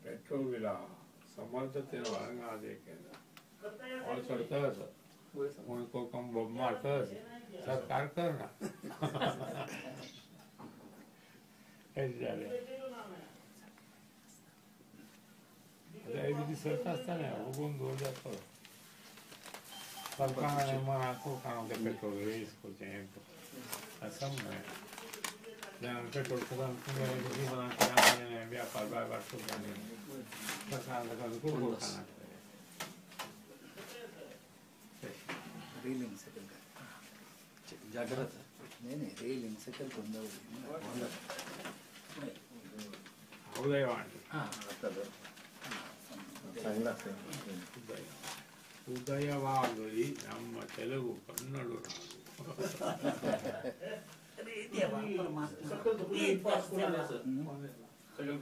Petrol बिला समर्थतेन वारंगा केला all करता कोण कोकम बॉम्ब मारता सरकार करना हेच जालें. आतां हे सरता आसतना उगून दवर जाता सरकारान मना कोकान तें पेट्रोल रेस करचें हें असं पेट्रोल व्यापार बायबार रेलिंग सकल जाग्रत. नहीं नहीं रेलिंग सकल ಉದಯವಾಗಲಿ ನಮ್ಮ ತೆಲುಗು ಕನ್ನಡ ನಾಡು.